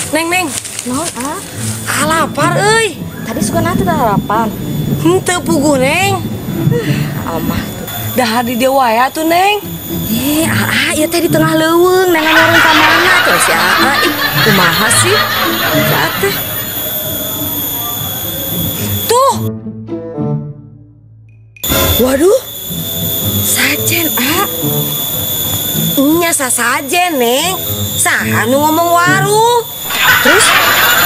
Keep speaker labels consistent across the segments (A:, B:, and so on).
A: Neng, Neng.
B: Naon, ah?
A: Ah, lapar euy.
B: Tadi suka nanti teh harapan.
A: Henteu puguh, Neng.
B: Amah.
A: Dahar di dieu wae atuh, Neng.
B: Eh, aa, ieu teh di tengah leuweung, nengan warung ka mana tuh si aa. Ih, kumaha sih? Si aa teh.
A: Tuh. Waduh.
B: Sajen, aa.
A: Nya sasajen, Neng. Saha nu ngomong warung?
B: Terus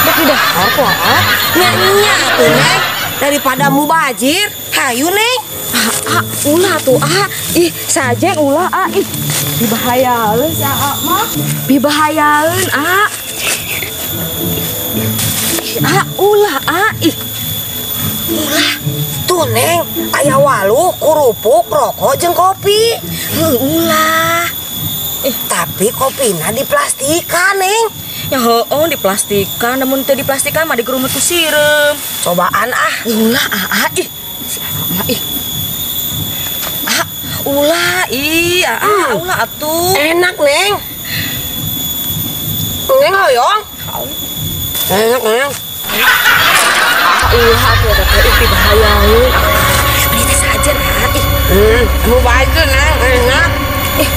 B: dek di dahar kok, aa?
A: Nya nya atuh, Neng. Daripada mubazir, hayu, Neng.
B: Ah, ulah tuh, ah. Ih, sajen ulah, ah. Ih, dibahayaeun si aa mah. Dibahayaeun, ah. Ih, ah, ulah, ah. Ih.
A: Ulah. Tuh, Neng, aya walu, kerupuk, rokok jeung kopi.
B: Heuh, ulah.
A: Ih, tapi kopina diplastikan, Neng.
B: Ya heueuh diplastikan, namun teu diplastikan mah digerumut ku sireum.
A: Cobaan ah.
B: Ulah, ah, ah. Ih, si aa mah ih. Ah, ulah, ih, ah, ulah atuh.
A: Enak, Neng. Neng hoyong. Enak, Neng.
B: Ah, ulah atuh eta teh ih dibahayaeun. Ah, ieu teh sajen, ah, ih.
A: Mubazir, Neng, enak.
B: Ih.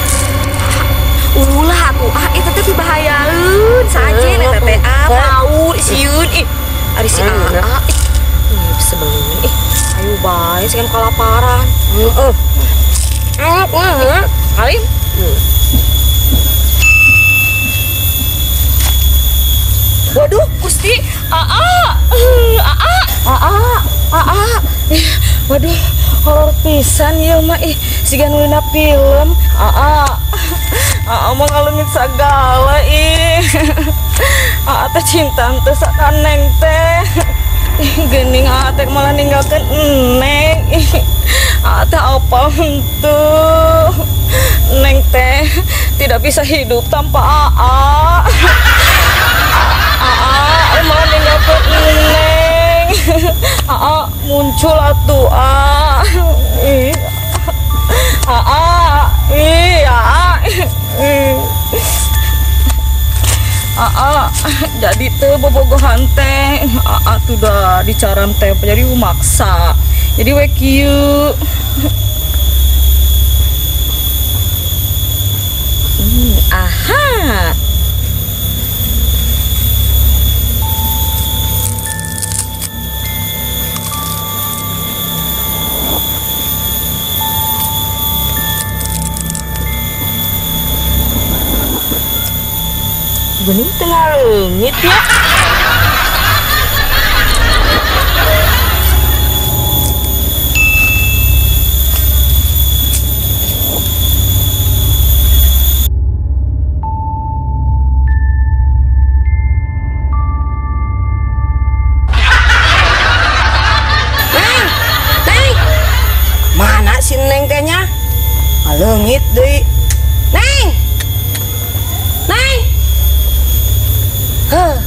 B: Ulah atuh, ah, eta teh dibahayaeun sajen eta teh ah, bau sieun ih. Ari si aa ih. Sebelum ih. Ayo bae sih kan kalaparan.
A: Heeh. Enak, heeh.
B: Alim.
A: Waduh,
B: Gusti, aa, aa, aa, aa. Ih, waduh, horor pisan ieu mah ih, siga nu dina film. Aa. Aa mah ngaleungit sagala ih. Aa teh cinta teh ka Neng teh. Ih, geuning aa teh malah ninggalkeun Neng. Ih, aa teh apal henteu. Neng teh tidak bisa hidup tanpa aa. Aa malah ninggalkeun Neng. Aa muncul atuh aa. Ih. Aa, ih, aa. Aa, jadi teu bobogohan teh. Aa tuh dah dicaram teh jadi maksa. Jadi we kieu. Aha. Bening tengah leungit ya.
A: Neng, Neng, mana si Neng tehnya? Leungit deui. Neng, Neng. Heh.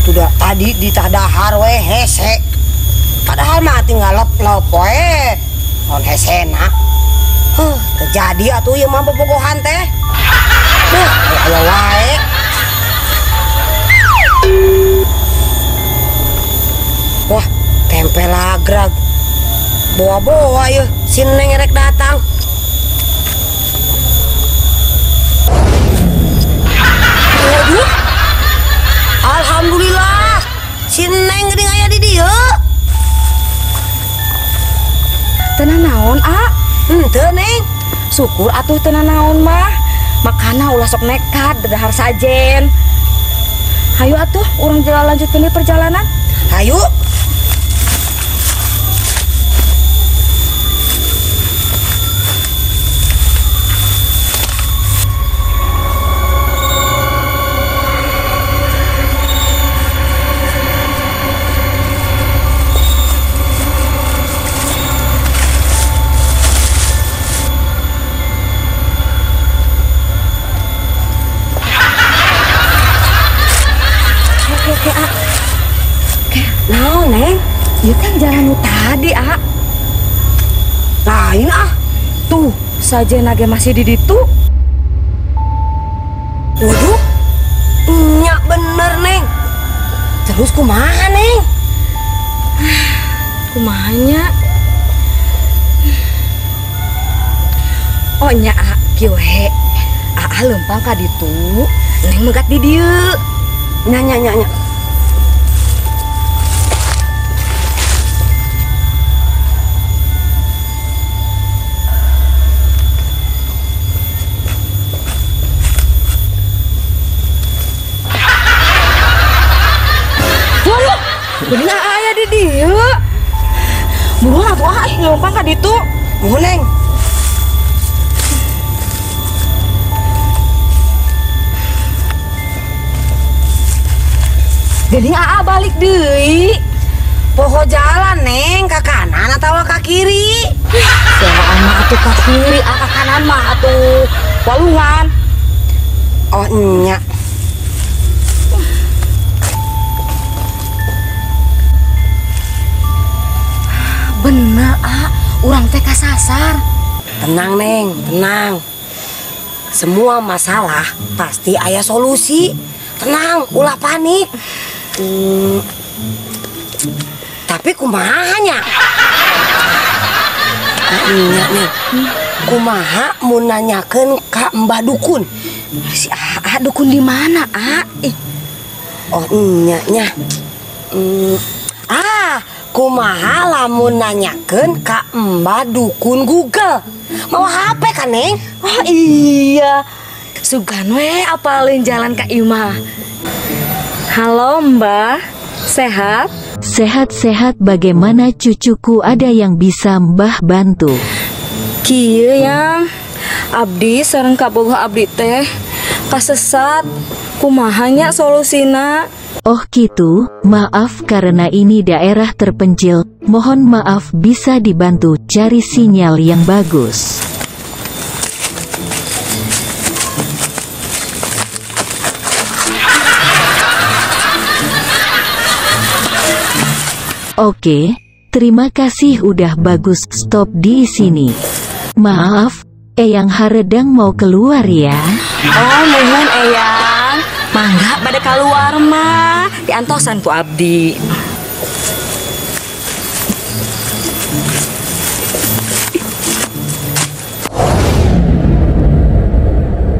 A: Sudah tadi ditadahar we hese. Padahal mah tinggal lep-lep we. Non hesena. Heh, terjadi atuh ieu mah bobogohan teh. Duh, aya wae. Wah, tempe lagrag. Boa-boa ieu si Neng rek datang. Waduh. Alhamdulillah, si Neng geuning aya di dieu.
B: Teu nanaon, a?
A: Henteu, Neng.
B: Syukur atuh teu nanaon mah. Makana ulah sok nekat dahar sajen. Hayu atuh urang jalan lanjutkeun perjalanan.
A: Hayu. Naon, Neng?
B: Ieu kan jalan nu tadi, A.
A: Lain ah.
B: Tuh, sajena ge masih di ditu.
A: Waduh. Nya bener, Neng. Terus kumaha, Neng?
B: Kumahanya? Oh nya, A, kieu we. Aa leumpang ka ditu, Neng megat di dieu.
A: Nya nya nya nya.
B: Waduh, bener aya di dieu. Buruan atuh ah, leumpang ka ditu.
A: Muhun, Neng.
B: Geuning Aa balik deui.
A: Poho jalan, Neng, ka kanan atawa ka kiri?
B: Si Aa mah atuh ka kiri, Aa ka kanan mah atuh walungan.
A: Oh nya.
B: Bener, A, urang teh kasasar.
A: Tenang, Neng, tenang. Semua masalah pasti aya solusi. Tenang, ulah panik. Tapi kumaha nya? Nya, Neng. Kumaha mun nanyakeun ka Mbah Dukun?
B: Si Aa dukun di mana, A? Ih.
A: Oh nya nya. Ah, kumaha lamun nanyakeun ka Mbah Dukun Google? Mau HP kan, Neng?
B: Oh iya. Sugan we apalin jalan ka imah. Halo Mbah, sehat?
C: Sehat-sehat, bagaimana cucuku, ada yang bisa Mbah bantu?
B: Kieu yang abdi sareng kabogoh abdi teh kasesat, kumaha nya solusina?
C: Oh gitu, maaf karena ini daerah terpencil, mohon maaf bisa dibantu cari sinyal yang bagus. Oke, terima kasih udah bagus, stop di sini. Maaf, Eyang Haredang mau keluar ya.
B: Oh, mohon Eyang. Mangga pada keluar mah, diantosan ku abdi.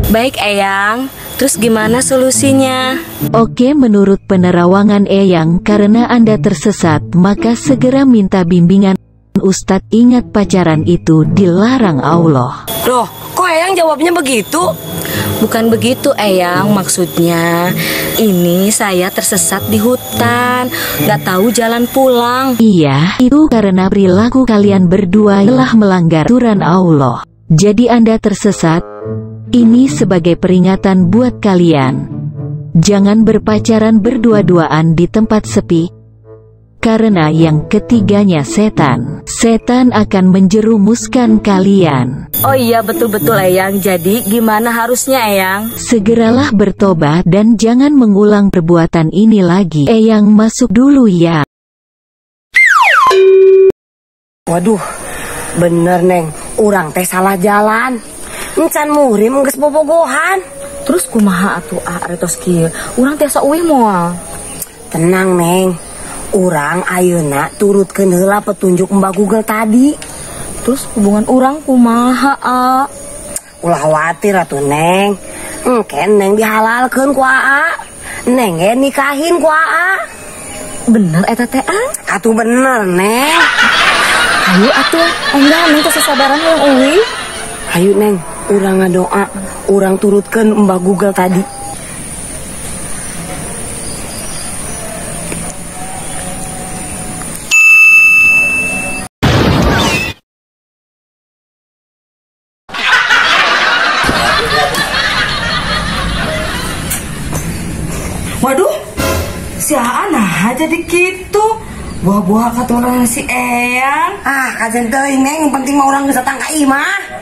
B: Baik Eyang, terus gimana solusinya?
C: Oke, menurut penerawangan Eyang, karena Anda tersesat, maka segera minta bimbingan Ustadz. Ingat, pacaran itu dilarang Allah.
A: Loh, kok Eyang jawabnya begitu?
B: Bukan begitu Eyang, maksudnya ini saya tersesat di hutan, gak tahu jalan pulang.
C: Iya, itu karena perilaku kalian berdua telah melanggar aturan Allah. Jadi Anda tersesat. Ini sebagai peringatan buat kalian. Jangan berpacaran berdua-duaan di tempat sepi. Karena yang ketiganya setan. Setan akan menjerumuskan kalian.
B: Oh iya, betul-betul Eyang. Jadi gimana harusnya Eyang?
C: Segeralah bertobat dan jangan mengulang perbuatan ini lagi. Eyang masuk dulu ya.
A: Waduh, bener Neng, urang teh salah jalan. Encan muhrim geus bobogohan.
B: Terus kumaha atuh A retos kieu? Urang tiasa uih moal.
A: Tenang Neng, urang ayeuna turutkeun heula petunjuk Mbak Google tadi.
B: Terus hubungan urang kumaha A?
A: Ulah khawatir atuh Neng. Engke Neng dihalalkeun ku Aa. Neng ge nikahin ku Aa.
B: Bener eta teh A?
A: Atuh bener Neng.
B: Ayo atuh, enggak Neng teh sasabaran hayang uih.
A: Ayo Neng, urang ngadoa, urang turutkeun Mbak Google tadi.
B: Waduh, si Aa nah jadi gitu. Buah-buah katuran si Eyang.
A: Ah, kajen teuing Neng, yang penting mah urang geus datang ka imah.